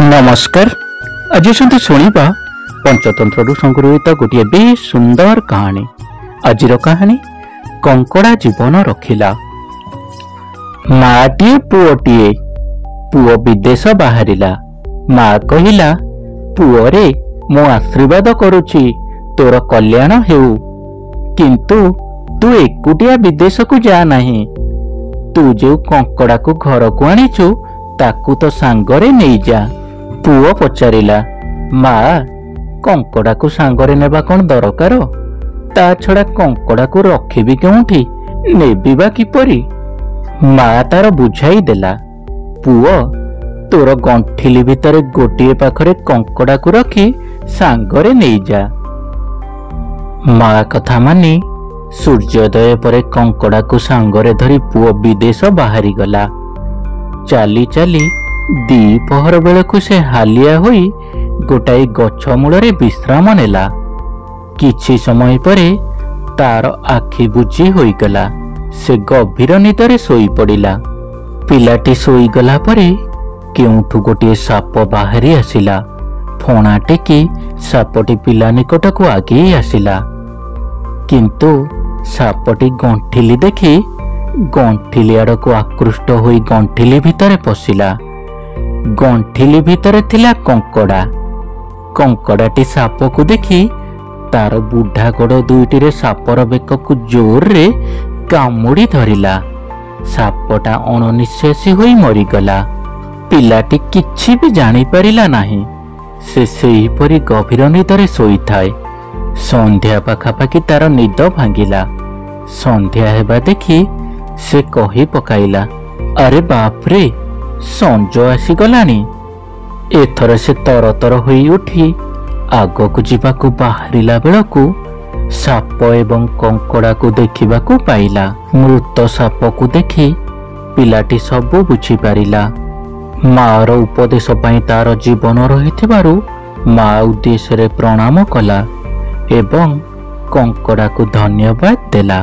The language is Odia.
ନମସ୍କାର। ଆଜି ଆସନ୍ତୁ ଶୁଣିବା ପଞ୍ଚତନ୍ତ୍ରରୁ ସଂଗୃହୀତ ଗୋଟିଏ ବେଶ ସୁନ୍ଦର କାହାଣୀ। ଆଜିର କାହାଣୀ, କଙ୍କଡ଼ା ଜୀବନ ରଖିଲା। ମାଟିଏ ପୁଅଟିଏ। ପୁଅ ବିଦେଶ ବାହାରିଲା। ମା କହିଲା, ପୁଅରେ, ମୁଁ ଆଶୀର୍ବାଦ କରୁଛି, ତୋର କଲ୍ୟାଣ ହେଉ। କିନ୍ତୁ ତୁ ଏକୁଟିଆ ବିଦେଶକୁ ଯା ନାହିଁ। ତୁ ଯେଉଁ କଙ୍କଡ଼ାକୁ ଘରକୁ ଆଣିଛୁ, ତାକୁ ତ ସାଙ୍ଗରେ ନେଇଯା। ପୁଅ ପଚାରିଲା, ମା, କଙ୍କଡ଼ାକୁ ସାଙ୍ଗରେ ନେବା କଣ ଦରକାର? ତା ଛଡ଼ା କଙ୍କଡ଼ାକୁ ରଖିବି କେଉଁଠି, ନେବି ବା କିପରି? ମା ତାର ବୁଝାଇ ଦେଲା, ପୁଅ, ତୋର ଗଣ୍ଠିଲି ଭିତରେ ଗୋଟିଏ ପାଖରେ କଙ୍କଡ଼ାକୁ ରଖି ସାଙ୍ଗରେ ନେଇଯା। ମା କଥା ମାନି ସୂର୍ଯ୍ୟୋଦୟ ପରେ କଙ୍କଡ଼ାକୁ ସାଙ୍ଗରେ ଧରି ପୁଅ ବିଦେଶ ବାହାରିଗଲା। ଚାଲି ଚାଲି ଦ୍ୱିପହର ବେଳକୁ ସେ ହାଲିଆ ହୋଇ ଗୋଟାଏ ଗଛ ମୂଳରେ ବିଶ୍ରାମ ନେଲା। କିଛି ସମୟ ପରେ ତାର ଆଖି ବୁଜି ହୋଇଗଲା। ସେ ଗଭୀର ନିଦରେ ଶୋଇପଡ଼ିଲା। ପିଲାଟି ଶୋଇଗଲା ପରେ କେଉଁଠୁ ଗୋଟିଏ ସାପ ବାହାରି ଆସିଲା। ଫଣା ଟେକି ସାପଟି ପିଲା ନିକଟକୁ ଆଗେଇ ଆସିଲା। କିନ୍ତୁ ସାପଟି ଗଣ୍ଠିଲି ଦେଖି ଗଣ୍ଠିଲି ଆଡ଼କୁ ଆକୃଷ୍ଟ ହୋଇ ଗଣ୍ଠିଲି ଭିତରେ ପଶିଲା। ଗଣ୍ଠିଲି ଭିତରେ ଥିଲା କଙ୍କଡ଼ା। କଙ୍କଡ଼ାଟି ସାପକୁ ଦେଖି ତାର ବୁଢ଼ା ଗୋଡ଼ ଦୁଇଟିରେ ସାପର ବେକକୁ ଜୋରରେ କାମୁଡ଼ି ଧରିଲା। ସାପଟା ଅଣନିଶ୍ୱାସୀ ହୋଇ ମରିଗଲା। ପିଲାଟି କିଛି ବି ଜାଣିପାରିଲା ନାହିଁ। ସେ ସେହିପରି ଗଭୀର ନିଦରେ ଶୋଇଥାଏ। ସନ୍ଧ୍ୟା ପାଖାପାଖି ତାର ନିଦ ଭାଙ୍ଗିଲା। ସନ୍ଧ୍ୟା ହେବା ଦେଖି ସେ କହି ପକାଇଲା, ଆରେ ବାପରେ, ସଞ୍ଜ ଆସିଗଲାଣି। ଏଥର ସେ ତରତର ହୋଇ ଉଠି ଆଗକୁ ଯିବାକୁ ବାହାରିଲା ବେଳକୁ ସାପ ଏବଂ କଙ୍କଡ଼ାକୁ ଦେଖିବାକୁ ପାଇଲା। ମୃତ ସାପକୁ ଦେଖି ପିଲାଟି ସବୁ ବୁଝିପାରିଲା। ମାର ଉପଦେଶ ପାଇଁ ତାର ଜୀବନ ରହିଥିବାରୁ ମା ଉଦ୍ଦେଶ୍ୟରେ ପ୍ରଣାମ କଲା ଏବଂ କଙ୍କଡ଼ାକୁ ଧନ୍ୟବାଦ ଦେଲା।